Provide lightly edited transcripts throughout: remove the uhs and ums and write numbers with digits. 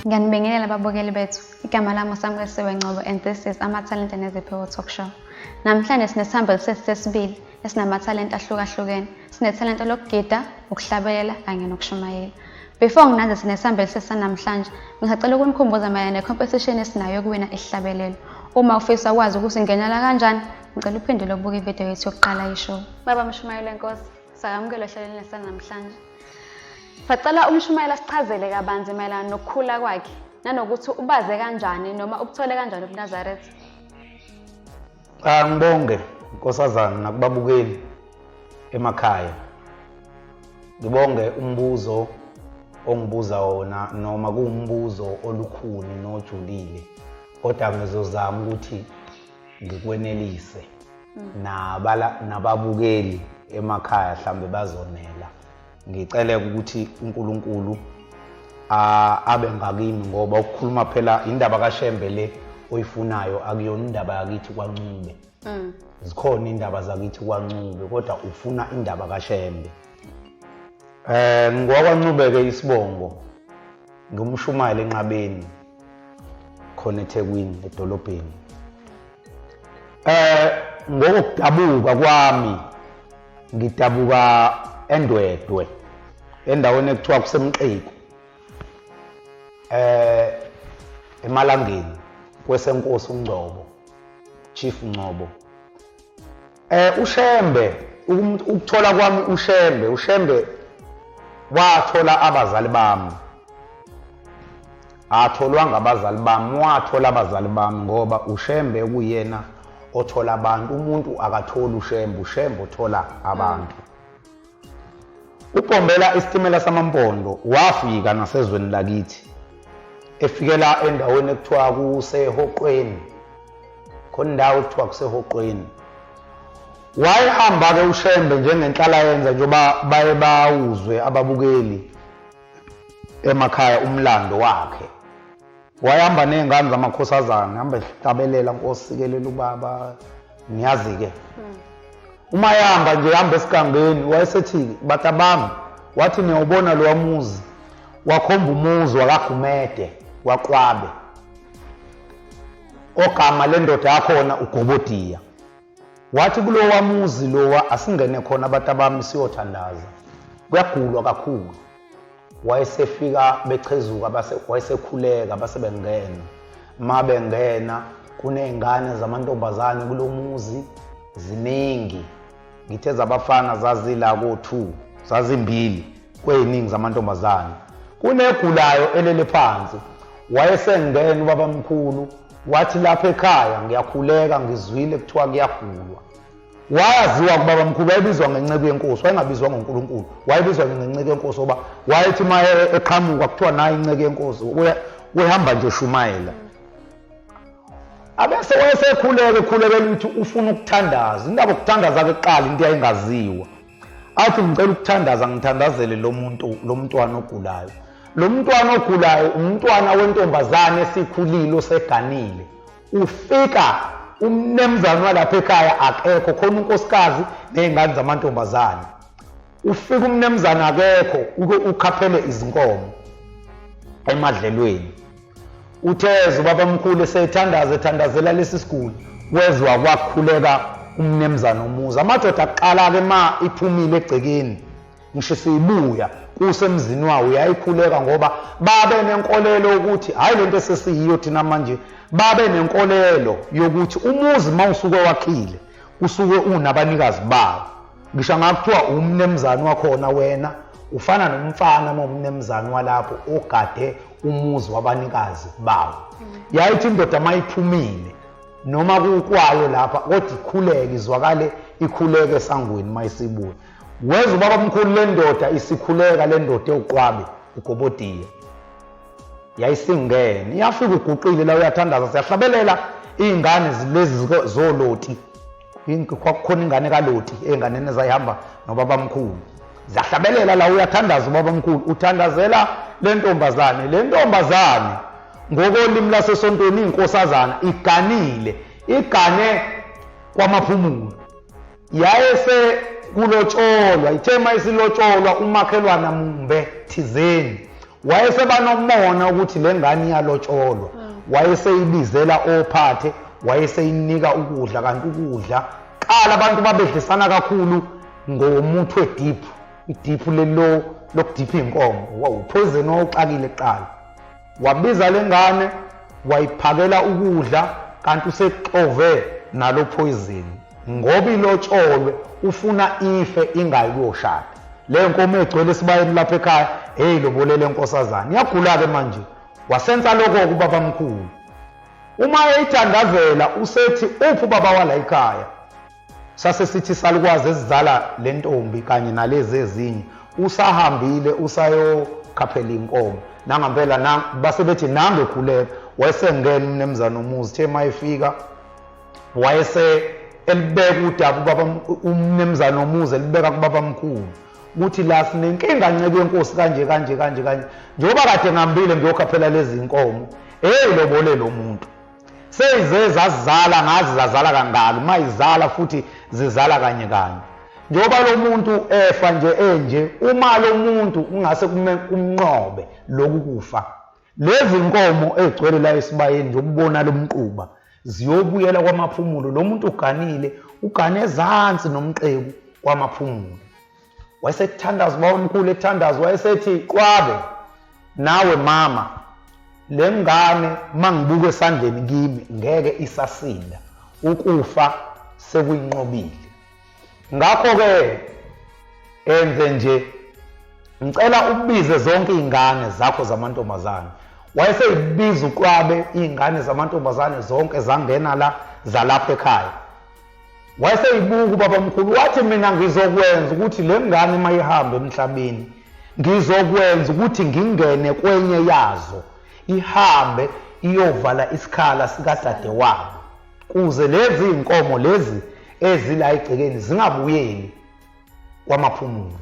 Ngiyanibingelela ababukeli bethu. Igama lami uSamuel Siwe Ngcobo and this is Amathalente Neziphiwo Talk Show. Namhlanje sinesihambeli sethu sesibili esinamathalente ahlukahlukene. Sinethalente lokugida, ukuhlabelela kanye nokushumayela. Before nginanze sinesihambeli sethu sanamhlanje, ngisacela ukunikhumbuza mayelana ne-competition esinayo yokuwina isihlabelelo. Uma ufisa ukwazi ukuthi ungenela kanjani, ngicela uphinde uyobuka ividiyo yethu yokuqala ye-show. Baba Mshumayeli wenkosi, sakamukela ohlelweni lesanamhlanje. Sacela umshumayeli asichazele kabanzi mayelana nokukhula kwakhe nanokuthi ubaze kanjani noma ubuthole kanjani ubuNazaretha. Cha ngibonge nkosazana nakubabukeli emakhaya. Ngibonge umbuzo ongibuza wona noma kuwumbuzo olukhuni nojulile kodwa ngizozama ukuthi ngikwenelise nabala nababukeli emakhaya mhlambe bazonela ngicele ukuthi uNkulunkulu abe ngakimi ngoba ukukhuluma phela indaba kaShembe le oyifunayo akuyona indaba yakithi kwaNcube. Zikhona indaba zakithi kwaNcube kodwa ufuna indaba kaShembe. NgowakwaNcube ke isibongo, ngumshumayeli enqabeni khona eThekwini edolobheni. Ngokudabuka kwami ngidabuka eNdwedwe endaweni ekuthiwa kuseMqeku eMalangeni kwesenkosi uNgcobo, Chief Ngcobo. UShembe ukuthola kwami uShembe, uShembe wathola abazali bami, atholwanga abazali bami, wathola abazali bami ngoba uShembe kuyena othola abantu. Umuntu akatholi uShembe, uShembe othola abantu. Upombela isitimela samampondo wafika nasezweni lakithi, efikela endaweni ekuthiwa kuseHoqweni, khona indawo ekuthiwa kuseHoqweni. Wayehamba-ke uShembe njengenhlalayenza, njengoba baye bawuzwe ababukeli emakhaya umlando wakhe. Wayehamba ney'ngane zamakhosazane, hamba ehlabelela Nkosi sikelela ubaba, niyazi-ke. Uma ehamba nje ehamba esigangeni wayesethi batabami, wathi niyawubona lowa muzi, wakhomba umuzi wakaGumede waQwabe, ogama lendoda yakhona uGobodiya. Wathi kulowa muzi lowa asingene khona batabami siyothandaza, kuyagulwa kakhulu. Wayesefika bechezuka base wayesekhuleka base bengena. Ma bengena kuney'ngane zamantombazane kulo muzi ziningi, ngithe zabafana zazila ko-2, zazimbili kweyiningi zamantombazane. Kunegulayo elele phansi. Wayesengena ubabamkhulu wathi lapha ekhaya ngiyakhuleka, ngizwile kuthiwa kuyagulwa. Wayaziwa kubabamkhulu, wayebizwa ngenceku yenkosi, wayengabizwa ngoNkulunkulu, wayebizwa ngenceku yenkosi ngoba wayethi uma eqhamuka kuthiwa nayi inceku yenkosi, uyahamba nje eshumayela. Abese wayesekhuleka ekhulekela ukuthi ufuna ukuthandaza. Indaba yokuthandaza-ke kuqala into yayingaziwa. Athi ngicela ukuthandaza, ngithandazele lo muntu, lo mntwana ogulayo. Lo mntwana ogulayo umntwana wentombazane esikhulile oseganile. Ufika umnemzane walapha ekhaya akekho, khona unkosikazi ney'ngane zamantombazane. Ufika umnemzane akekho, uke ukhaphele izinkomo emadlelweni. Utheze ubabamkhulu esethandaza ethandazela lesi siguli, wezwa kwakhuleka umnemzane umuzi. Amadoda aqala-ke ma iphumile egcekeni, ngisho siyibuya kusemzini wawo yayikhuleka, ngoba babe nenkolelo ukuthi hhayi lento esesiyiyo thina manje, babe nenkolelo yokuthi umuzi uma usuke wakhile usuke unabanikazi bawo. Ngisho ngakuthiwa umnemzane wakhona wena ufana nomfana uma umnemzane walapho ogade umuzi wabanikazi bawo. Yayithi indoda uma iphumile noma kukwayo lapha kodwa ikhuleke, izwakale ikhuleke esangweni uma isibuya. Weza ubabamkhulu le ndoda isikhuleka, le ndoda ewuqwabe uGobodiya yayisingene, iyafika uguqile la uyathandaza, siyahlabelela iy'ngane lezi zoloti, kwakukhona ingane kaloti ey'nganeni ezayihamba nobabamkhulu, ziyahlabelela la uyathandaza ubabamkhulu, uthandazela le ntombazane. Le ntombazane ngokolimi lasesontweni iyinkosazana, iganile, igane kwamaphumulo, yaye sekulotsholwa. Ithe uma isilotsholwa umakhelwana mumbe thizeni Wayesebanomona ukuthi le ngane iyalotsholwa. Wayeseyibizela ophathe, wayeseyinika ukudla, kanti ukudla qala abantu babedlisana kakhulu ngomuthi wediphu, idiphu lelo lokudipha iy'nkomo, wawuphoyizeni owawuxakile kuqala. Wabiza le ngane wayiphakela ukudla, kanti usexove nalo poison, ngoba ilotsholwe, ufuna ife ingayi kuyoshada. Le nkomo egcwele esibayeni lapha ekhaya, hey, lobolele nkosazana, iyagula-ke manje. Wasensa lokho kubabamkhulu. Uma eyithandazela usethi, uphi ubaba wala ekhaya? Sase sithi salukwazi esizala le ntombi kanye nalezi ezinye, usahambile usayokhaphela inkomo. Nangampela na base bethi nange ekhuleka, wayesengena umnemzana omuzi. The mayefika wayese elibeka udaba ubaba umnemzana omuzi, elibeka kubabamkhulu ukuthi la sinenkinga, nceke yenkosi, kanje kanje kanje kanje, njengoba kade ngihambile ngiyokhaphela lezi nkomo, hey, lobole lo muntu seyize zazala, ngazi zazala kangaki, uma izala futhi zizala kanye kanye. Njengoba lo muntu efa nje enje, uma lo muntu ungase kumnqobe lokhu kufa, lezi nkomo ezigcwele la esibayeni nje ukubona lo mquba ziyobuyela kwaMaphumulo. Lo muntu uganile, ugane ezansi nomqeku kwaMaphumulo. Wayesethandaza ubaba omkhulu, ethandaza wayesethi, qwabe nawe mama, le ngane mangibuka esandleni kimi ngeke isasinda, ukufa sekuyinqobile. Ngakho-ke enze nje, ngicela ubize zonke iy'ngane zakho zamantombazane. Wayeseyibiza uqwabe iy'ngane zamantombazane zonke, zangena la zalapha ekhaya. Wayeseyibuka ubabamkhulu, wathi, mina ngizokwenza ukuthi le ngane uma ihamba emhlabeni, ngizokwenza ukuthi ngingene kwenye yazo, ihambe iyovala isikhala sikadadewabo, kuze lezi iy'nkomo lezi ezila egcekeni zingabuyeli kwaMaphumulo.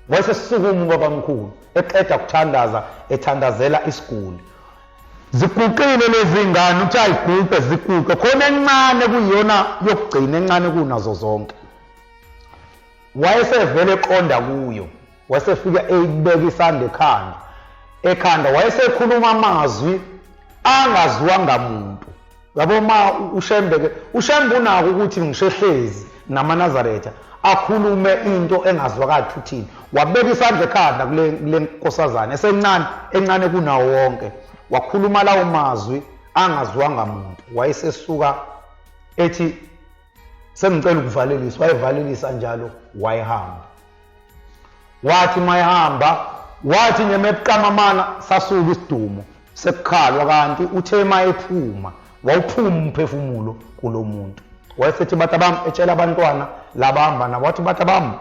Wayesesukuma ubabamkhulu eqeda kuthandaza, ethandazela isiguli. Ziguqile lezi ngane, uthi ayiguqe, ziguqe khona encane kuyiyona yokugcina, encane kunazo zonke. Wayesevele eqonda kuyo, wayesefika eyibeka isandla ekhanda, wayesekhuluma amazwi angaziwanga muntu. Yabo, ma uShembe ke, uShembe unako ukuthi ngisho ehlezi namaNazaretha akhulume into engazwakali thuthini. Wabeka isandla ekhanda kule nkosazane esencane, encane kunawo wonke, wakhuluma lawo mazwi angazwanga muntu. Wayesesuka ethi, sengicela ukuvalelisa. Wayevalelisa njalo, wayehamba. Wathi mayehamba, wathi nyama ebuqamamana, sasuka isidumo sekukhalwa, kanti uthe mayephuma wawuphuma umphefumulo kulo muntu. Wayesethi, bathi bami, etshela abantwana laba hamba nabo, wathi, bathi bami,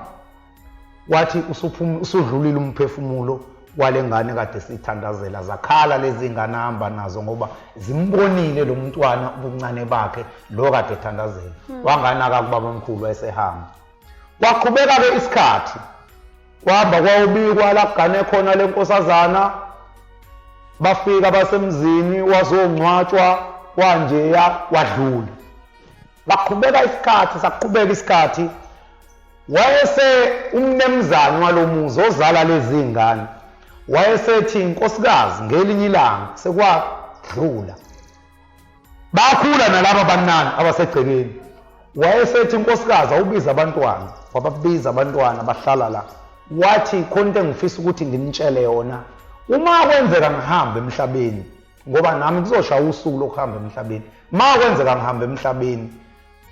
wathi usuphuma, usudlulile umphefumulo wale ngane kade sithandazela. Zakhala lezi ngane ahamba nazo, ngoba zimbonile lo mntwana ubuncane bakhe lo kade ethandazela. Wanganaka kubaba omkhulu, wayesehamba. Kwaqhubeka-ke isikhathi, kwahamba kwawubikwa la kugane khona le nkosazana. Bafika basemzini, wazongcwatshwa kwanjeya, wadlula. Kwaqhubeka isikhathi, saqhubeka isikhathi, wayese umnemzane walomuzi ozala lezi ngane wayesethi, inkosikazi, ngelinye ilanga sekwadlula, bakhula nalaba abancane abasegcekeni, wayesethi, inkosikazi, awubiza abantwana. Wababiza abantwana, bahlala la. Wathi, khona into engifisa ukuthi nginitshele yona. Uma kwenzeka ngihambe emhlabeni, ngoba nami kuzoshaya usuku lokuhamba emhlabeni, ma kwenzeka ngihambe emhlabeni,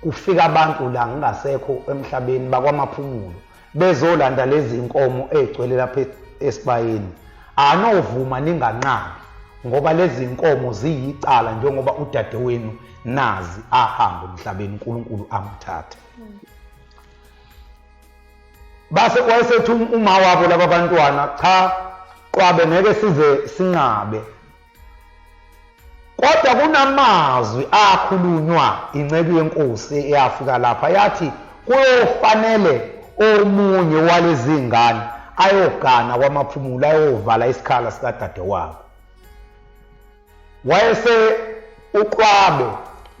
kufika abantu la ngingasekho emhlabeni bakwaMaphumulo bezolanda lezi nkomo ey'gcwele lapha esibayeni, anovuma ninganqabi, ngoba lezi nkomo ziyicala, njengoba udadewenu nazi ahambe emhlabeni, uNkulunkulu amthathe. Base wayesethi uma wabo laba bantwana, cha qwabe, ngeke size sinqabe, kodwa kunamazwi akhulunywa inceku yenkosi eyafika lapha, yathi kuyofanele omunye walezi ngane ayogana kwaMaphumulo, ayovala isikhala sikadadewabo. Wayese uqwabe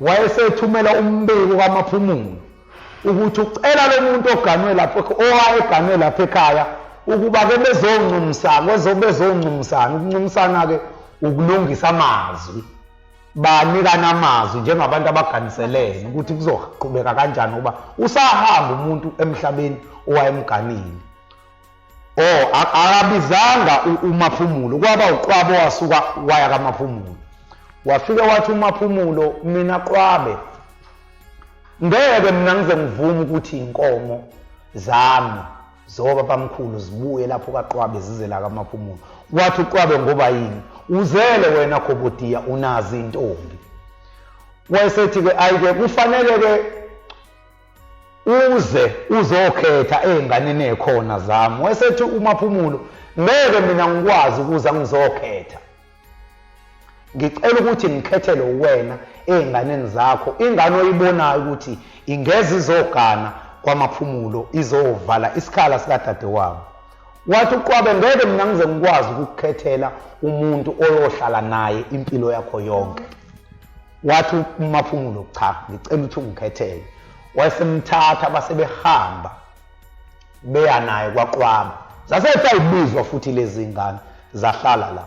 wayesethumela umbiko kaMaphumulo ukuthi ucela lo muntu oganwe lapho, owayeganwe lapha ekhaya, ukuba-ke bezoncumsana bezoncumisana ukuncumisana-ke ukulungisa amazwi banikana amazwi njengabantu abaganiselene ukuthi kuzoqhubeka kanjani ngoba usahamba umuntu emhlabeni owayemganile. Oh, akabizanga uMaphumulo, kwaba uQwabe wasuka waya kaMaphumulo. Wafike wathi uMaphumulo, mina Qwabe ngeke mina ngize ngivume ukuthi inkomo zami zobabamkhulu zibuye lapho kaQwabe zize la kaMaphumulo. Wathi uQwabe ngoba yini? Uzele wena Khobodiya unazi intombi. Wayesethi-ke ayike kufanele-ke uze uzokhetha ey'nganeni ey'khona zami wayesethi umaphumulo ngeke mina ngikwazi ukuza ngizokhetha ngicela ukuthi ngikhethele wena ey'nganeni zakho ingane oyibonayo ukuthi ingeze izogana kwamaphumulo izovala isikhala sikadadewabo wathi uqwabe ngeke mina ngize ngikwazi ukukukhethela umuntu oyohlala naye impilo yakho yonke Wathi uMaphumulo cha ngicela ukuthi ungikhethele. Wayesemthatha base behamba beya naye kwaQwaba. Zase zayibizwa futhi lezi ngane zahlala la.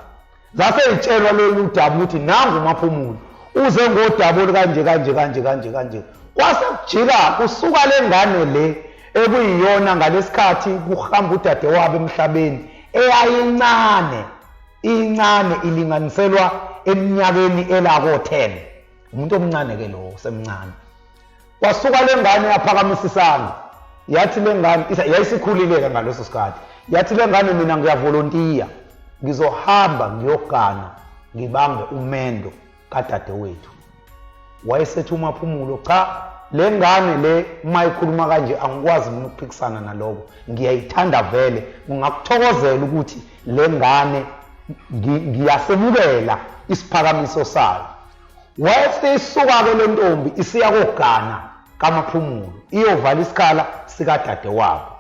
Zase itshelwa lolu daba ukuthi nangu uMaphumulo uze ngodaba olukanje kanje kanje kanje kanje. Kwase kujika kusuka le ngane le ekuyiyona ngalesikhathi kuhamba udadewabo emhlabeni eyayincane incane ilinganiselwa eminyakeni elako 10 umuntu omncane ke lo semncane kwasuka lengane yaphakamisa isandla yathi lengane yayisikhulile ke ngaleso sikhathi yathi lengane mina ngiyavolontiya ngizohamba ngiyogana ngibambe umendo kadadewethu wayesethi uMaphumulo cha le ngane le uma ikhuluma kanje angikwazi mina ukuphikisana naloko ngiyayithanda vele ngingakuthokozela ukuthi le ngane ngiyasemukela isiphakamiso sayo wayeseyisuka-ke le ntombi isiya kogana kamaphumulo iyovala isikhala sikadadewabo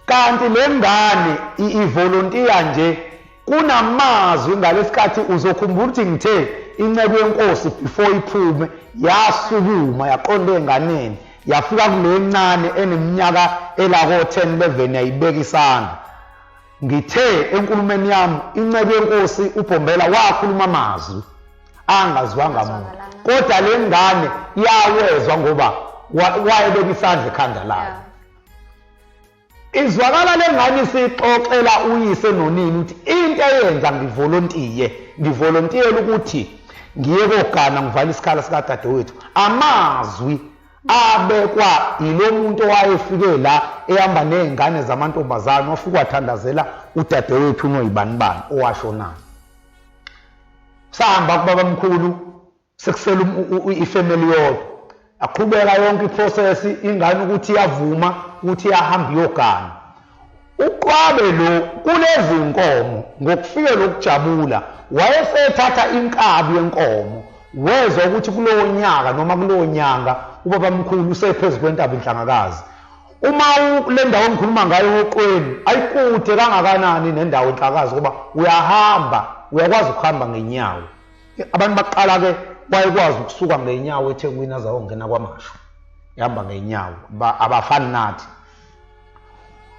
Kanti le ngane ivolontiya nje kunamazwi ngalesikhathi uzokhumbula ukuthi ngithe inceku yenkosi before iphume yasukuma yaqonda enganeni yafika kule ncane eneminyaka elako 10 11 yayibeka isandla ngithe enkulumeni yami inceku yenkosi uBhombela wakhuluma amazwi angazwanga muntu kodwa le ngane yawezwa ngoba wayebeka isandla ekhanda layo Izwakala lengane isixoxela uyise nonini ukuthi into eyenza ngivolontiye ngivolontiyela ukuthi ngiye kogana ngivale isikhala sikadadewethu amazwi abekwa yilo muntu owayefike la ehamba nezingane zamantombazane wafika wathandazela udadewethu unoyibanibani owashonayo sahamba kubabamkhulu sekusele ifamily yodwa aqhubeka yonke iprocess ingane ukuthi iyavuma ukuthi iyahamba iyogana uqwabe lo kulezi nkomo ngokufikela ukujabula wayesethatha inkabi yenkomo wezwa ukuthi kulowo nyaka noma kulowo nyanga ubabamkhulu usephezu kwentaba inhlangakazi uma le ndawo engikhuluma ngayo oqweni ayikude kangakanani nendawo inhlakazi ngoba uyahamba uyakwazi ukuhamba ngenyawo Abantu baqala-ke wayekwazi ukusuka ngenyawo eThekwini aze ayongena kwaMashu ehamba ngenyawo abafani nathi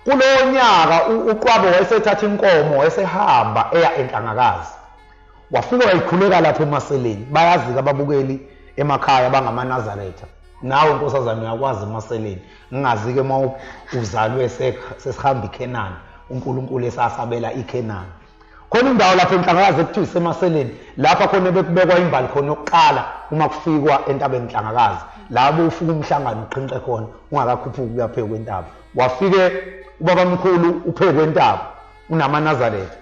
kulowo nyaka uQwabe wayesethatha inkomo wayesehamba eya enhlangakazi wafika wayikhuleka lapho emaseleni bayazi-ke ababukeli emakhaya bangamanazaretha nawe nkosazane uyakwazi emaseleni ngingazi-ke uma uzalwe sesihamba ikhenani unkulunkulu esasabela ikhenani Khona indawo lapha eNhlangakazi ekuthiwa isemaseleni lapha khona bekubekwa imbali khona yokuqala uma kufikwa entabeni Nhlangakazi la ufika umhlangano uqhinqe khona ungakakhuphuki kuya phezu kwentaba wafike ubabamkhulu uphezu kwentaba unamaNazaretha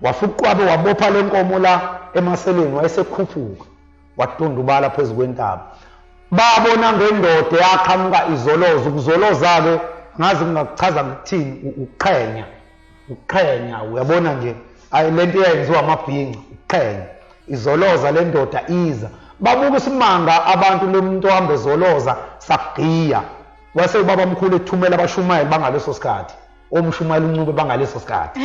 wafika uqwabe wabopha le nkomo la emaseleni wayesekhuphuka wadundubala phezu kwentaba babona ngendoda eyaqhamuka izoloza ukuzoloza-ke ngazi ngingakuchaza ngikuthini ukuqhenya Ukuqhenya uyabona nje ayi lento eyenziwa amabhinca ukuqhenya izoloza le ndoda iza babuka isimanga abantu lo muntu ohamba ezoloza sakugiya wase ubaba mkhulu ethumela abashumayeli bangaleso sikhathi omshumayeli uncube bangaleso sikhathi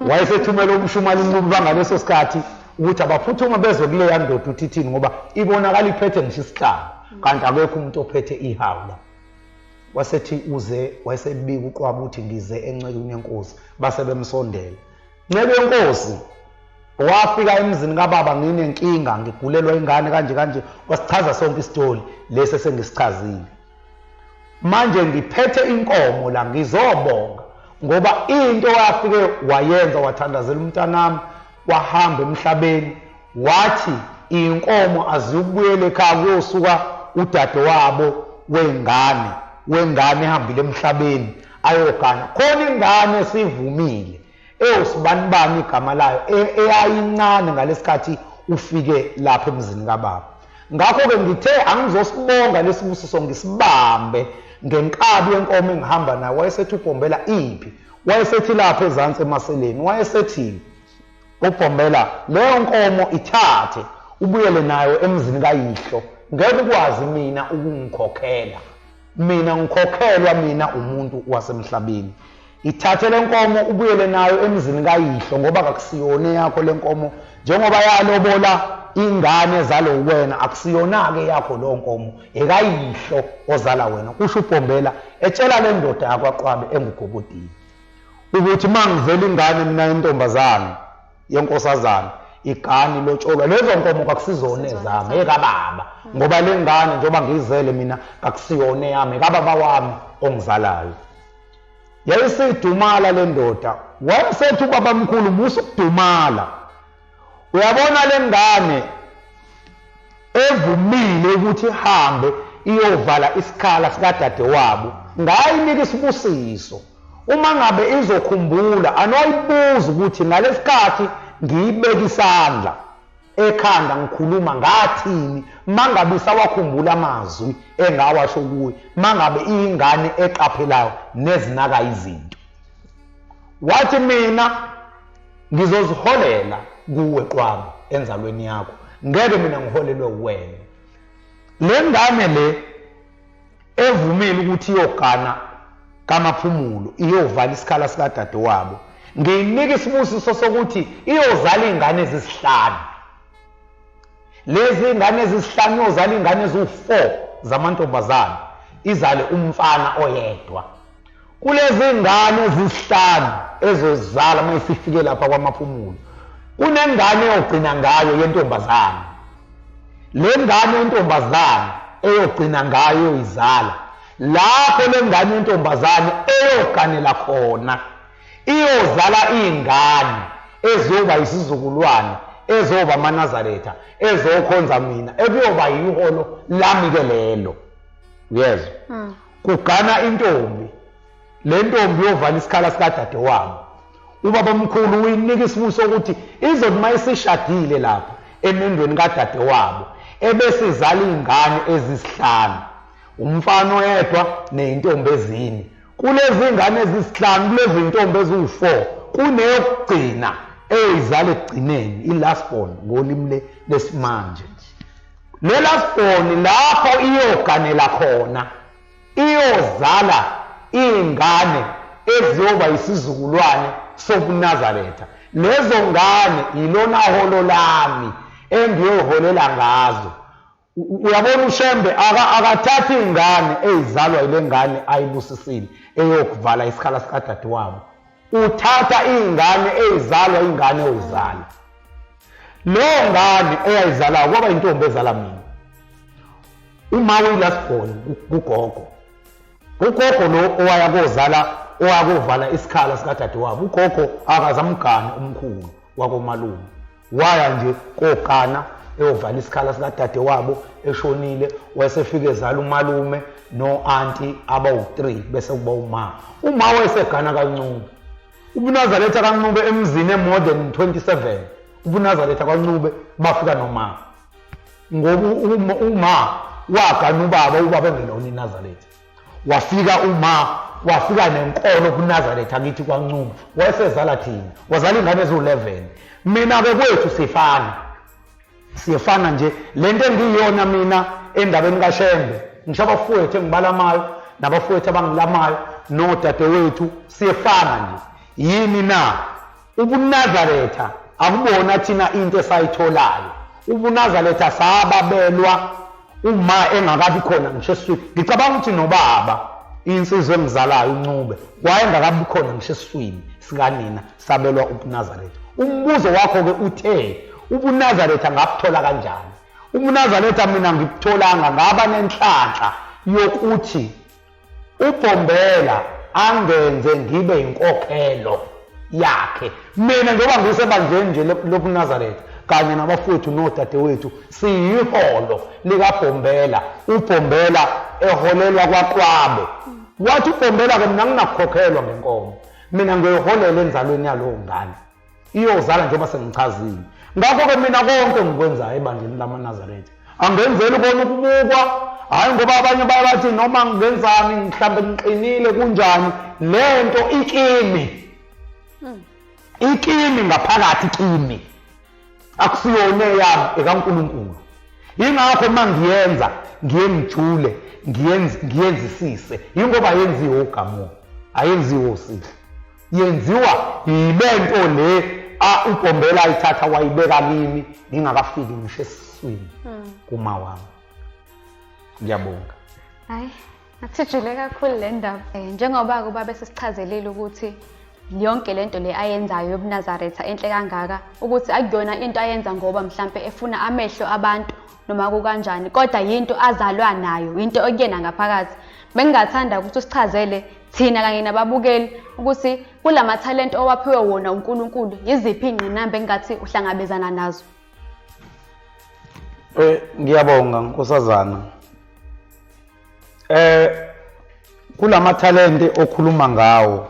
wayesethumela umshumayeli uncube bangaleso sikhathi ukuthi abaphuthume bezwe kuleya ndoda uthi ithini ngoba ibonakala iphethe ngisho isihlalo kanti akekho umuntu ophethe ihawu la. Wasethi uze wayesebika uQwabe ukuthi ngize encekwini yenkosi, base bemsondela. Nceku yenkosi wafika emzini kababa nginenkinga ngigulelwa ingane kanje kanje, wasichaza sonke isitori lesi esengisichazile. Manje ngiphethe inkomo la ngizobonga ngoba into wafike wayenza wathandazela umntanami wahamba emhlabeni wathi inkomo aziyukubuyela ekhaya kuyosuka udadewabo wengane wengane ehambile emhlabeni ayogana khona ingane esivumile ewusibanibani igama layo e, eyayincane ngalesikhathi ufike lapha emzini kababa ngakho-ke ngithe angizosibonga lesibusiso ngisibambe ngenkabi yenkomo engihamba nayo wayesethi ubhombela iphi wayesethi lapha ezansi emaseleni wayesethi ubhombela leyo nkomo ithathe ubuyele nayo emzini kayihlo ngeke ukwazi mina ukungikhokhela mina ngikhokhelwa mina umuntu wasemhlabeni ithathe le nkomo ubuyele nayo emzini kayihlo ngoba kakusiyona eyakho le nkomo njengoba yalobola ingane ezalo wena akusiyona-ke yakho leyo nkomo ekayihlo ozala wena kusho ubhombela etshela le ndoda yakwaqwabe engugobodini ukuthi uma ngizela ingane mina intombazane yenkosazana igani lotsholwa lezo nkomo kakusizona ezami ekababa ngoba le ngane njengoba ngiyizele mina kakusiyona eyami ekababa wami ongizalayo yayisidumala le ndoda wayesethi ubabamkhulu musa ukudumala uyabona le ngane evumile ukuthi ihambe iyovala isikhala sikadadewabo ngayinika isibusiso uma ngabe izokhumbula anoyibuza ukuthi ngalesikhathi ngiyibeka isandla ekhanda ngikhuluma ngathini mangabe isawakhumbula amazwi engawasho kuye mangabe iyingane eqaphelayo nezinaka izinto wathi mina ngizoziholela kuwe qwaba enzalweni yakho ngeke mina ngiholelwe uwena le ngane le evumile ukuthi iyogana kamaphumulo iyovala isikhala sikadadewabo ngiyinika isibusiso sokuthi iyozala iy'ngane ezisihlanu lezi ngane ezisihlanu iyozala iy'ngane eziwu-four zamantombazane izale umfana oyedwa kulezi ngane ezisihlanu ezozala uma isifike lapha kwamaphumulo kunengane eyogcina ngayo yentombazane le ngane yentombazane eyogcina ngayo yoyizala lapho le ngane yentombazane eyoganela khona iyozala iy'ngane eziyoba isizukulwane ezoba amanazaretha ezokhonza mina ekuyoba yiholo lami-ke lelo uyezwa hmm. Kugana intombi le ntombi yovala isikhala sikadadewabo ubaba omkhulu uyinika isibuso ukuthi izothi uma isishadile lapha emendweni kadadewabo ebese izala iy'ngane ezisihlanu umfana oyedwa ney'ntombi ezine kulezi ngane ezisihlanu kulezi ntombi eziwu-four kuneyokugcina eyizala ekugcineni i-last born ngolimi lesimanje Le last born lapho iyoganela khona iyozala iy'ngane eziyoba isizukulwane sobuNazaretha. Lezo ngane yilona holo lami engiyoholela ngazo. Uyabona uShembe akathathi iy'ngane ey'zalwa yile ngane ayibusisile eyokuvala isikhala sikadadewabo. Uthatha iy'ngane ey'zalwa ingane oyizala. Leyo ngane eyayizalayo kwaba intombi ezala mina. Uma uyi-last born kugogo. Ugogo lo owaya kozala owakovala isikhala sikadadewabo. Ugogo akazamgani umkhulu wakomalume. Waya nje kogana eyovala isikhala sikadadewabo eshonile wayesefike ezala umalume no-anti abawu-3 bese kuba uma. Uma wayesegana kancube. UbuNazaretha kaNcube emzini e-more than 27 ubuNazaretha kwaNcube bafika noma ngoba uma wagana ubaba ubaba engelona iNazaretha wafika uma wafika nenkolo kuNazaretha kithi kwaNcube wayesezala thina wazala ingane eziwu-11 mina-ke kwethu sifana siyefana nje lento engiyiyona mina endabeni kaShembe ngisho abafowethu engibalamayo nabafowethu abangilamayo nodadewethu siyefana nje yini na ubuNazaretha akubona thina into esayitholayo ubuNazaretha sababelwa uma engakabi khona ngisho eswini ngicabanga ukuthi nobaba Insizwa engizalayo uNcube wayengakabi khona ngisho esiswini sikanina, sabelwa ubuNazaretha. Umbuzo wakho-ke uthe ubuNazaretha ngabuthola kanjani? UbuNazaretha mina ngibutholanga, ngaba nenhlanhla yokuthi uBhombela angenze ngibe inkokhelo yakhe. Mina njengoba ngisebandleni nje lobuNazaretha kanye nabafowethu nodadewethu, siyiholo likaBhombela. UBhombela eholelwa kwaQwabe. Wathi uBhombela-ke, mina nginakukhokhelwa ngenkomo, mina ngiyoyiholela enzalweni yalowo ngane iyozala, njengoba sengichazile. Ngakho-ke mina konke engikwenzayo ebandleni lamaNazaretha angenzeli kona ukubukwa, hhayi ngoba abanye baye bathi noma ngenzani mhlambe ngiqinile kunjani, lento ikimi, ikimi ngaphakathi kimi, akusiyona eyami, ekaNkulunkulu. Yingakho uma ngiyenza ngiye ngijule, ngiyenzisise, yingoba yenziwe ugamulo, ayenziwe usihle, yenziwa yilento le uBhombela ayithatha wayibeka kimi ngingakafiki ngisho esiswini kuma wami. Ngiyabonga. Hayi, athijule kakhulu le ndaba. Njengoba-ke ubaba esesichazelile ukuthi yonke lento le ayenzayo yobuNazaretha enhle kangaka, ukuthi akuyona into ayenza ngoba mhlampe efuna amehlo abantu noma kukanjani, kodwa yinto azalwa nayo, into ekuyena ngaphakathi. Bengingathanda ukuthi usichazele thina kanye nababukeli ukuthi kulamathalente owaphiwe wona uNkulunkulu, yiziphi iy'ngqinamba engathi uhlangabezana nazo? Ngiyabonga nkosazana. Kulamathalente okhuluma ngawo,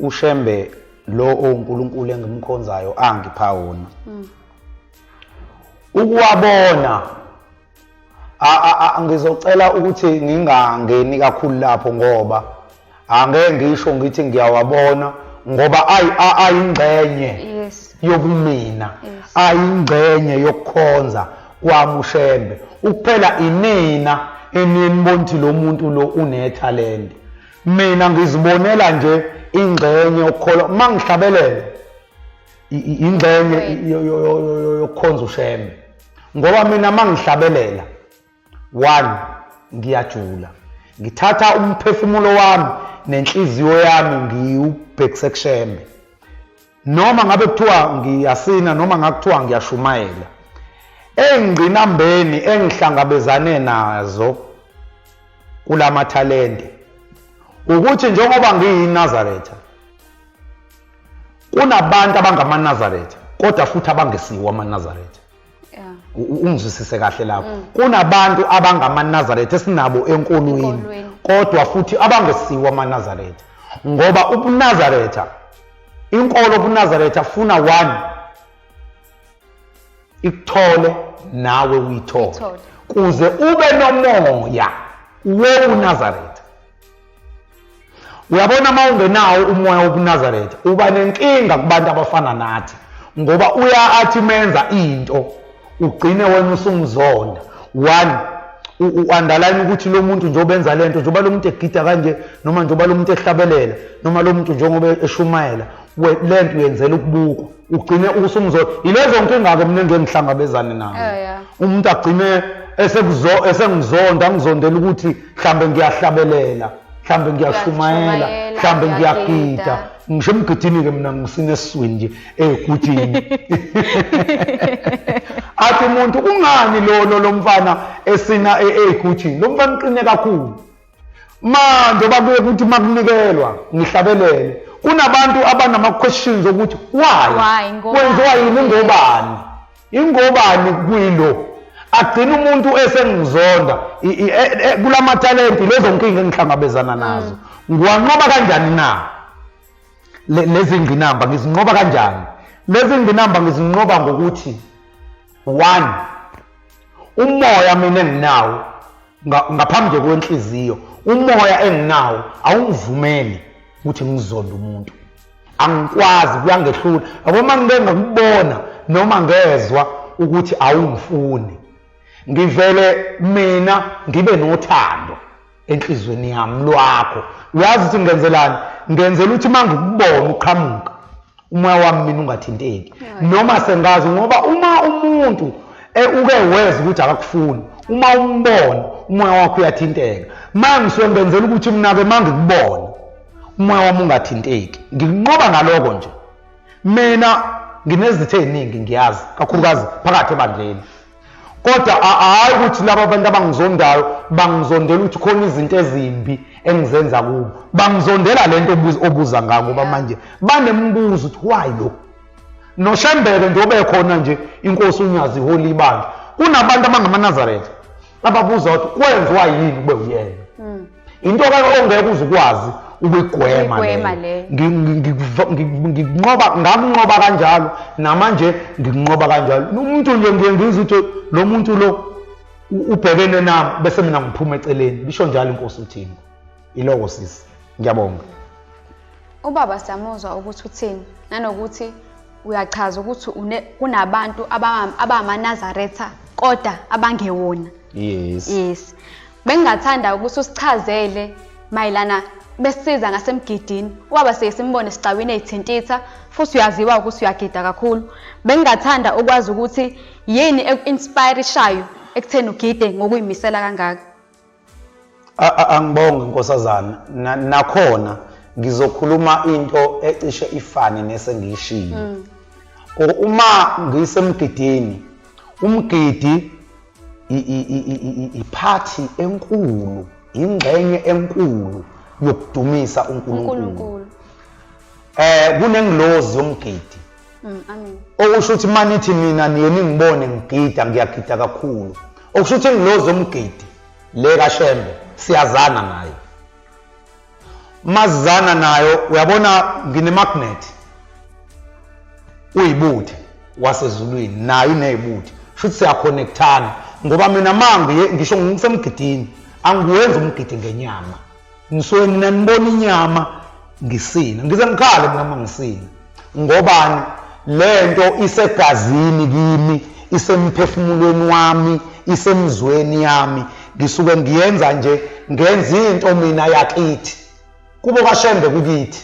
uShembe lo oNkulunkulu engimkhonzayo angipha wona. Ukuwabona, ngizocela ukuthi ngingangeni kakhulu lapho, ngoba angeke ngisho ngithi ngiyawabona, ngoba ayingxenye yobumina, ayingxenye yokukhonza kwami uShembe. Ukuphela inina eniye nibona ukuthi lo muntu lo unethalente. Mina ngizibonela nje ingxenye yokukholwa uma ngihlabelela, ingxenye yokukhonza uShembe, ngoba mina uma ngihlabelela, one, ngiyajula, ngithatha umphefumulo wami nenhliziyo yami ngiwubhekise kuShembe. Noma ngabe kuthiwa ngiyasina, noma ngakuthiwa ngiyashumayela, engqinambeni engihlangabezane nazo kulamathalente ukuthi njengoba ngiyiNazaretha, kunabantu abangamaNazaretha kodwa futhi abangesiwo amaNazaretha. Ungizwisise kahle lapho? Kunabantu abangamaNazaretha esinabo enkolweni kodwa futhi abangesiwo amaNazaretha, ngoba ubuNazaretha, inkolo obuNazaretha funa one ikuthole nawe uyithole kuze ube nomoya wobuNazaretha. Uyabona, uma ungenawo umoya wobuNazaretha uba nenkinga kubantu abafana nathi, ngoba uya athi menza into ugcine wena usumzonda. One, u-underline ukuthi lo muntu njengoba enza lento, njengoba lo muntu egida kanje, noma njengoba lo muntu ehlabelela, noma lo muntu njengoba eshumayela, lento uyenzela ukubukwa, ugcine usumzonda. Yilezo nkinga-ke mina engike ngihlangabezane nazo. Umuntu agcine esengizonda, angizondela ukuthi mhlambe ngiyahlabelela, mhlambe ngiyashumayela, mhlambe ngiyagida. Ngisho emgidini-ke mina ngisina esiswini nje egudini. Athi umuntu, kungani lo mfana esina ey'gujini? Lo mfana uqine kakhulu. Manje bakuye ukuthi makunikelwa ngihlabelele, kunabantu abanama-questions okuthi why, kwenziwa yini, ngobani, ingobani kuyilo, agcina umuntu esengizonda. Kulamathalenti lezo nkinga engihlangabezana nazo, ngiwanqoba kanjani na lezi ngqinamba? Ngizinqoba kanjani lezi ngqinamba? Ngizinqoba ngokuthi, one, umoya mina enginawo ngaphambi nje kwenhliziyo, umoya enginawo awungivumeli ukuthi ngizonde umuntu. Angikwazi, kuyangehlula. Yabo, uma ngike ngakubona noma ngezwa ukuthi awungifuni, ngivele mina ngibe nothando enhlizweni yami lwakho. Uyazi ukuthi ngenzelani? Ngenzela ukuthi uma ngikubona uqhamuka, umoya wami mina ungathinteki, noma sengazi, ngoba uma umuntu uke weza ukuthi akakufuni, uma umbona Umoya wakho uyathinteka. Manje ngisuke ngenzela ukuthi mina-ke uma ngikubona umoya wami ungathinteki, ngikunqoba ngaloko nje. Mina nginezitha ey'ningi, ngiyazi, kakhulukazi phakathi ebandleni. Kodwa hhayi ukuthi laba bantu abangizondayo bangizondela ukuthi khona izinto ezimbi engizenza kubo, bangizondela le nto obuza ngayo, ngoba manje banembuzo ukuthi why lo noShembeke nje obekhona nje inkosi uNyazi iholi ibandla. Kunabantu abangamaNazaretha ababuza ukuthi kwenziwa yini kube uyena. Into ke ongeke uze ukwazi ukuyigwema leyo. Ngikunqoba, ngakunqoba kanjalo, namanje ngikunqoba kanjalo. Umuntu nje ngiye ngizwe ukuthi lo muntu lo ubhekene nami, bese mina ngiphuma eceleni. Bisho njalo inkosi uThimba. Iloko sisi. Ngiyabonga. Ubaba siyamuzwa ukuthi uthini, nanokuthi uyachaza ukuthi kunabantu abangamaNazaretha kodwa abangewona. Yes. Yes. Bengingathanda ukuthi usichazele mayelana besiza ngasemgidini. Ubaba siye simbone sigcawini ey'thintitha, futhi uyaziwa ukuthi uyagida kakhulu. Bengingathanda ukwazi ukuthi yini eku-inspirishayo ekutheni ugide ngokuyimisela kangaka. Angibonge nkosazana. Nakhona ngizokhuluma into ecishe ifane nesengiyishilo. Uma ngisemgidini, umgidi iphathi enkulu, ingxenye enkulu yokudumisa uNkulunkulu. Kunengilozi yomgidi. Amen. Okusho ukuthi uma nithi nina niye ningibone ngigida, ngiyagida kakhulu. Okusho ukuthi ingilozi yomgidi le kaShembe siyazana nayo. Mazana nayo, uyabona ngine-magnet uyibuthe wasezulwini, nayo ineyibuthe, futhi siyakhonekthana. Ngoba mina mangiye ngisho ngisemgidini, angiwenzi umgidi ngenyama. Ngisuke nina nibona inyama ngisina, ngize ngikhale mina uma ngisina. Ngobani? Lento isegazini kimi, isemphefumulweni wami, isemzweni yami. Ngisuke ngiyenza nje, ngenza into mina yakithi. Kubo kaShembe kukithi,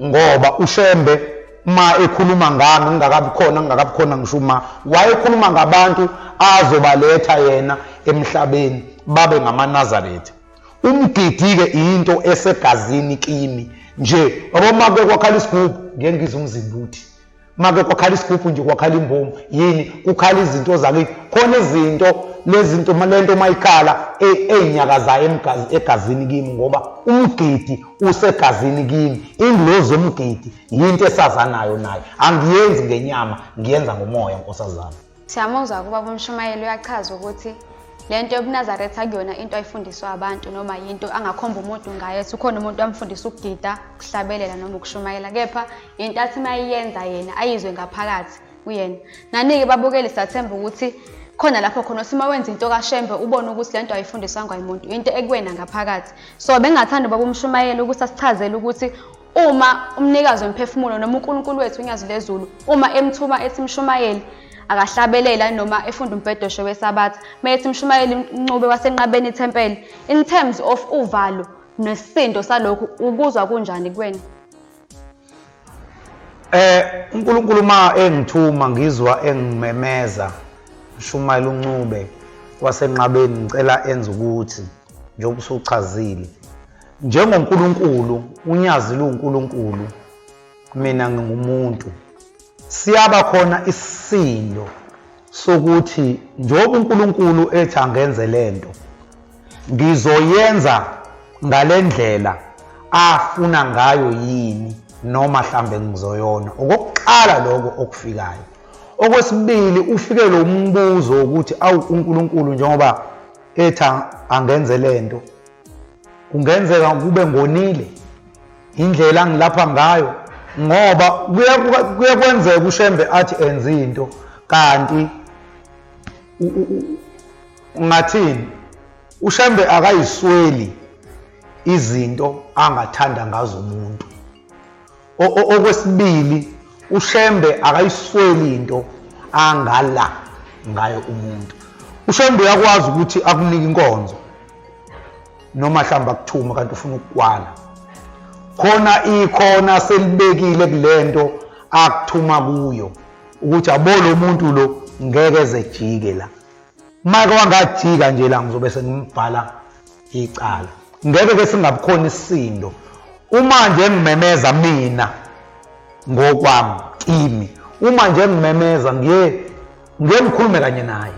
ngoba uShembe ma ekhuluma ngami ngingakabi khona, ngingakabi khona ngisho uma wayekhuluma ngabantu azobaletha yena emhlabeni babe ngamaNazaretha. Umgidi-ke into esegazini kimi nje. Yabo, uma kuke kwakhala isigubhu ngeke ngizwe umzimba uthi uma kuke kwakhala isigubhu nje, kwakhala imbomu yini, kukhala izinto zakithi. Khona izinto lezinto lento uma ikhala ey'nyakazayo egazini kimi, ngoba umgidi usegazini kimi. Ingilozi yomgidi yinto esazanayo nayo, angiyenzi ngenyama, ngiyenza ngomoya nkosazana. Siyamuzwa kubaba umshumayeli, uyachaza ukuthi le nto yobuNazaretha akuyona into ayifundiswa abantu, noma yinto angakhomba umuntu ngayo ethi ukhona umuntu amfundisa ukugida, ukuhlabelela noma ukushumayela, kepha into athi uma eyenza yena ayizwe ngaphakathi kuyena. Nani-ke babukeli, siyathemba ukuthi khona lapho khona othi uma wenza into kaShembe ubone ukuthi le nto ayifundiswangwa yimuntu, into ekuwena ngaphakathi. So bengingathanda ubaba umshumayeli ukuthi asichazele ukuthi uma umnikazi wemphefumulo noma uNkulunkulu wethu uNyazi lwezulu uma emthuma ethi mshumayeli akahlabelela noma efunda umbhedosho weSabatha, mayethi mshumayeli Ncube wasenqabeni ithempeli, in terms of uvalo nesisindo salokhu ukuzwa kunjani kuwena? uNkulunkulu uma engithuma ngizwa engimemeza, mshumayeli uNcube wasenqabeni, ngicela enze ukuthi njengoba usuchazile, njengoNkulunkulu uNyazi luwuNkulunkulu, mina ngingumuntu. Siyaba khona isisindo sokuthi njengoba uNkulunkulu ethi angenze lento, ngizoyenza ngalendlela afuna ngayo yini, noma mhlambe ngizoyona. Okokuqala lokho okufikayo. Okwesibili, ufike lo mbuzo wokuthi awu uNkulunkulu njengoba ethi angenze lento, kungenzeka kube ngonile indlela angilapha ngayo, ngoba kuye kwenzeka uShembe athi enze into kanti ungathini, uShembe akayisweli izinto angathanda ngazo umuntu. Okwesibili, uShembe akayisweli into angala ngayo umuntu. uShembe uyakwazi ukuthi akunike inkonzo noma mhlawumbe akuthume kanti ufuna ukukwala. Khona ikhona selibekile kulento akuthuma kuyo ukuthi abo lo muntu lo ngeke ezejike la. Make wangajika nje la ngizobe sengimbhala icala. Ngeke ke singabukhona isisindo. Uma nje ngimemeza mina ngokwami kimi, uma nje ngimemeza ngiye ngiye ngikhulume kanye naye.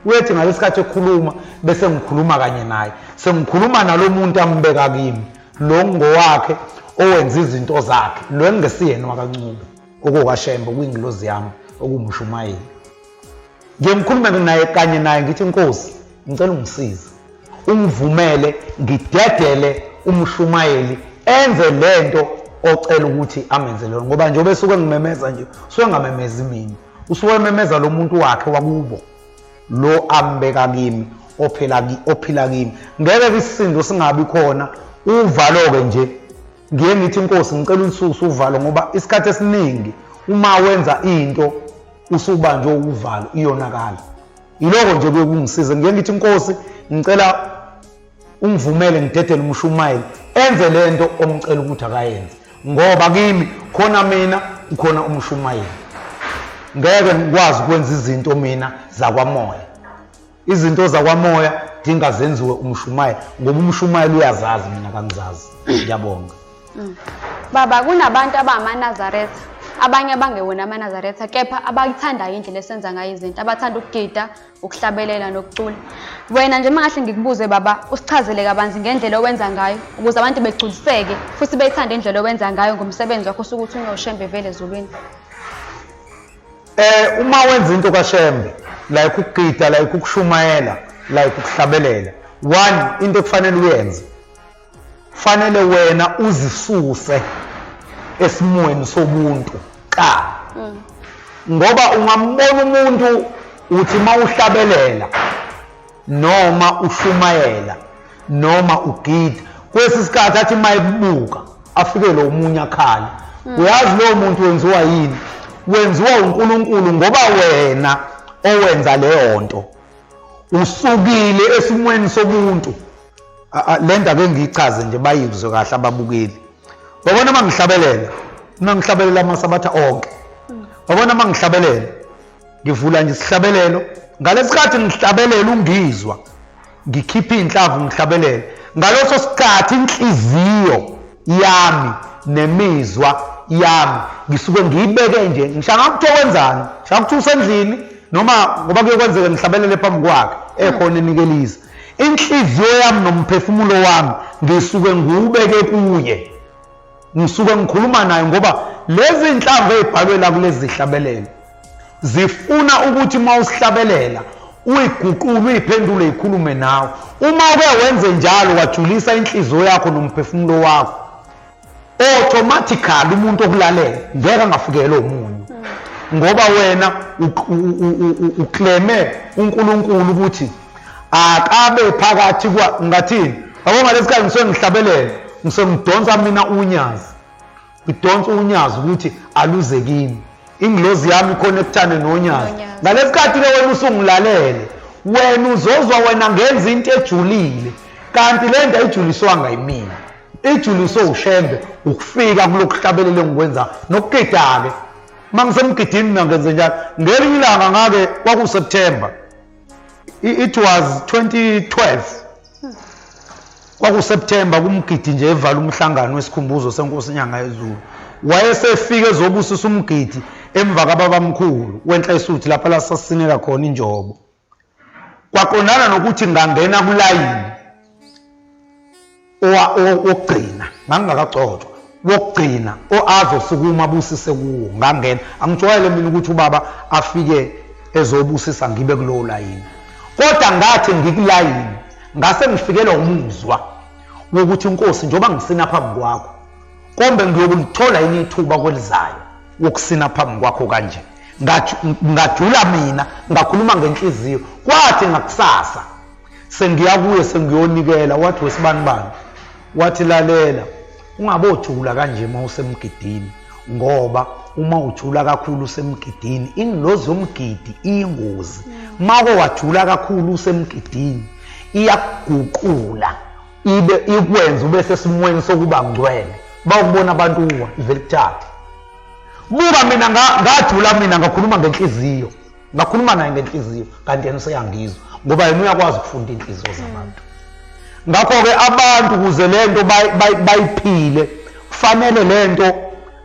Uyethi ngalesikhathi ekhuluma bese ngikhuluma kanye naye. Sengikhuluma nalomuntu ambeka kimi. Lo ngowakhe owenza izinto zakhe. Lo engesiyena wakaNcube, okukaShembe, okuyingilozi yami, okuwumshumayeli. Ngiye ngikhulume naye kanye naye ngithi Nkosi ngicela ungisize ungivumele ngidedele umshumayeli enze lento ocela ukuthi amenzele yona ngoba njengoba esuke ngimemeza nje usuke ngamemezi mina usuke ememeza lo muntu wakhe wakubo lo ambeka kimi ophila ophila kimi ngeke isisindo singabi khona uvalo-ke nje ngiye ngithi inkosi ngicela ulisuse uvalo ngoba isikhathi esiningi uma wenza into usubanjwe uvalo iyonakala yiloko nje kuye kungisize ngiye ngithi inkosi ngicela ungivumele ngidedele umshumayeli enze lento omcela ukuthi akayenze ngoba kimi khona mina ukhona umshumayeli ngeke ngikwazi ukwenza izinto mina zakwamoya Izinto zakwamoya dinga zenziwe umshumayeli ngoba umshumayeli uyazazi mina kangizazi. Ngiyabonga. Baba kunabantu abangamaNazaretha abanye abangewona amaNazaretha kepha abayithandayo indlela esenza ngayo izinto abathanda ukugida ukuhlabelela nokucula wena nje mangahle ngikubuze baba usichazele kabanzi ngendlela owenza ngayo ukuze abantu begculiseke futhi beyithande indlela owenza ngayo ngomsebenzi wakho osuke uthunywa uShembe vele ezulwini. Uma wenza into kaShembe like ukugida like ukushumayela like ukuhlabelela one into ekufanele uyenze fanele wena uzisuse esimweni sobuntu ka ngoba ungambona umuntu uthi mawuhlabelela noma ushumayela noma ugida kwesi sikhathi athi uma ekubuka afikele omunye akhale uyazi lowo muntu wenziwa yini wenziwa uNkulunkulu ngoba wena owenza leyo nto usukile esimweni sobuntu le ndaba engiyichaze nje bayizwe kahle ababukeli babona uma ngihlabelela uma ngihlabelela amasabatha onke babona uma ngihlabelela ngivula nje isihlabelelo ngalesikhathi ngihlabelela ungizwa ngikhipha iy'nhlavu ngihlabelele ngaleso sikhathi inhliziyo yami nemizwa yami ngisuke ngiyibeke nje ngisho ngakuthiwa wenzani ngisho ngakuthiwa usendlini noma ngoba kuye kwenzeke ngihlabelele phambi kwakhe ekhona enikelisa inhliziyo yami nomphefumulo wami ngisuke ngiwubeke kuye ngisuke ngikhuluma naye ngoba lezi nhlamvu ezibhalwe la kulezi zihlabelelo zifuna ukuthi uma usihlabelela uyiguqule uyiphendule ikhulume nawe uma uke wenze njalo wajulisa inhliziyo yakho nomphefumulo wakho automatically umuntu okulalela ngeke angafikelwa omunye ngoba wena ukleme uNkulunkulu ukuthi akabe phakathi kwa ngathini yabo ngalesikhathi ngisuke ngihlabelela ngisuke ngidonsa mina unyazi ngidonsa unyazi ukuthi aluze kimi ingilozi yami ikhona ekuthane nonyazi ngalesikhathi ke wena usungilalele wena uzozwa wena ngenza into ejulile kanti le nto ayijuliswanga yimina ijuliswe uShembe ukufika kulokuhlabelela engikwenza nokugida-ke uma ngisemgidini mina ngenze njalo ngelinye ilanga ngake kwakuSeptember it was 2012 kwakuSeptember kumgidi nje evala umhlangano wesikhumbuzo senkosi inyanga yezulu wayesefike ezobusisa umgidi emva kababamkhulu wenhla esuthi lapha la sasisinela khona injobo kwaqondana nokuthi ngangena kulayini wokugcina ngangingakagcotshwa wokugcina azosukuma abusise kuwo ngangena angijwayele mina ukuthi ubaba afike ezobusisa ngibe kulowo layini kodwa ngathi ngikulayini ngase ngifikelwa umuzwa wokuthi inkosi njengoba ngisina phambi kwakho kombe ngiyokulithola yini ithuba kwelizayo wokusina phambi kwakho kanje ngajula mina ngakhuluma ngenhliziyo kwathi ngakusasa sengiya kuye sengiyonikela wathi wesibanibani wathi lalela ungabojula kanje uma usemgidini ngoba uma ujula kakhulu usemgidini ingilozi yomgidi iyingozi mako wajula kakhulu usemgidini iyakuguqula ibe ikwenza ube sesimweni sokuba ngcwele bawukubona abantu uwa ivele kuthathe buka mina ngajula mina ngakhuluma ngenhliziyo ngakhuluma naye ngenhliziyo kanti yena useyangizwa. Ngoba yena uyakwazi ukufunda iy'nhliziyo zabantu. Ngakho-ke abantu ukuze le nto bayiphile kufanele le nto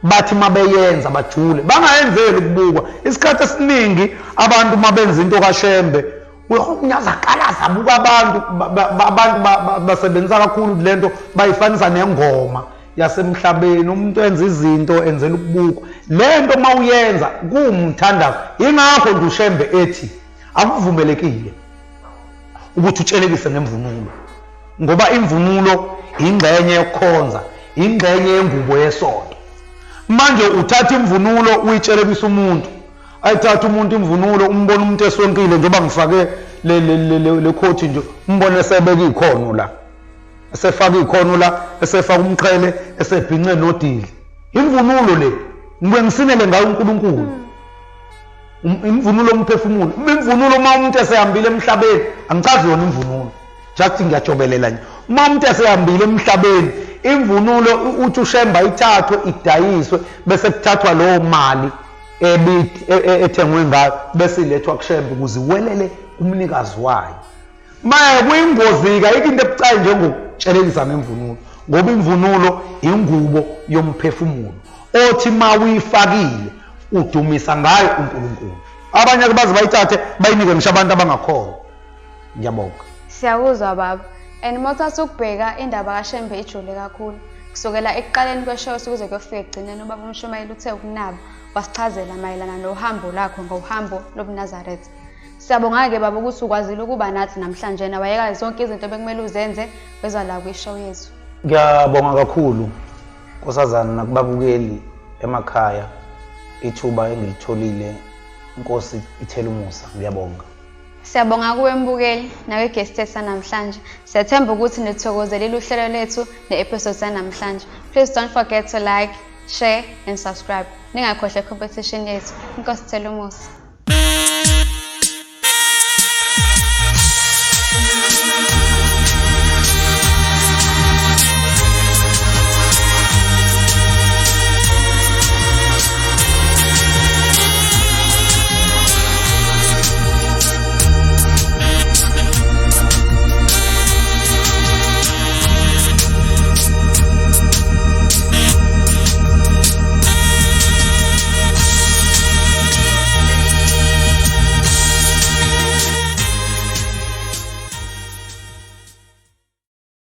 bathi uma beyenza bajule, bangayenzeli ukubukwa. Isikhathi esiningi abantu uma benza into kaShembe omunye aze aqalaze abuka abantu, abantu basebenzisa kakhulu le nto bayifanisa nengoma yasemhlabeni. Umuntu enza izinto enzela ukubukwa. Le nto uma uyenza kuwumthandazo. Yingakho nje uShembe ethi akuvumelekile ukuthi utshelekise ngemvunulo, ngoba imvunulo ingxenye yokukhonza, ingxenye yengubo yesonto. Manje uthatha imvunulo uyitshelekisa umuntu, ayithatha umuntu imvunulo, umbona umuntu esonkile, njengoba ngifake le khothi nje, umbone esebeka ikhono la, esefaka ikhono la, esefaka umqhele, esebhince nodili. Imvunulo le ngibuye ngisinele ngayo uNkulunkulu. Imvunulo umphefumulo, imvunulo uma umuntu esehambile emhlabeni, angichazi yona imvunulo, just ngiyajobelela nje. Uma umuntu esehambile emhlabeni, imvunulo uthi uShemba ithathwe idayiswe, bese kuthathwa leyo mali ethengwe ngayo, bese ilethwa kuShembe ukuze iwelele kumnikazi wayo. Maye kuyingozi-ke, ayikho into ebucayi njengokutshelelisa ngemvunulo, ngoba imvunulo ingubo yomphefumulo othi uma uyifakile udumisa ngayo uNkulunkulu. Abanye-ke baze bayithathe bayinike ngisho abantu abangakholwa. Ngiyabonga. Siyakuzwa baba. And uma uthatha ukubheka indaba kaShembe ijule kakhulu. Kusukela ekuqaleni kweshow kuze kuyofika ekugcineni, ubaba uMshumayeli uthe ukunaba wasichazela mayelana nohambo lakho ngohambo lobuNazaretha. Siyabonga-ke baba ukuthi ukwazile ukuba nathi namhlanje wayeka zonke izinto bekumele uzenze weza la kwishow yethu. Ngiyabonga kakhulu nkosazana nakubabukeli emakhaya, ithuba engilitholile, inkosi ithela umusa. Ngiyabonga. Siyabonga kuwe mbukeli nakwi-guest yethu sanamhlanje. Siyathemba ukuthi nithokozelile uhlelo lethu ne-episode sanamhlanje. Please don't forget to like, share and subscribe. Ningakhohlwa competition yethu. Inkosi ithela umusa.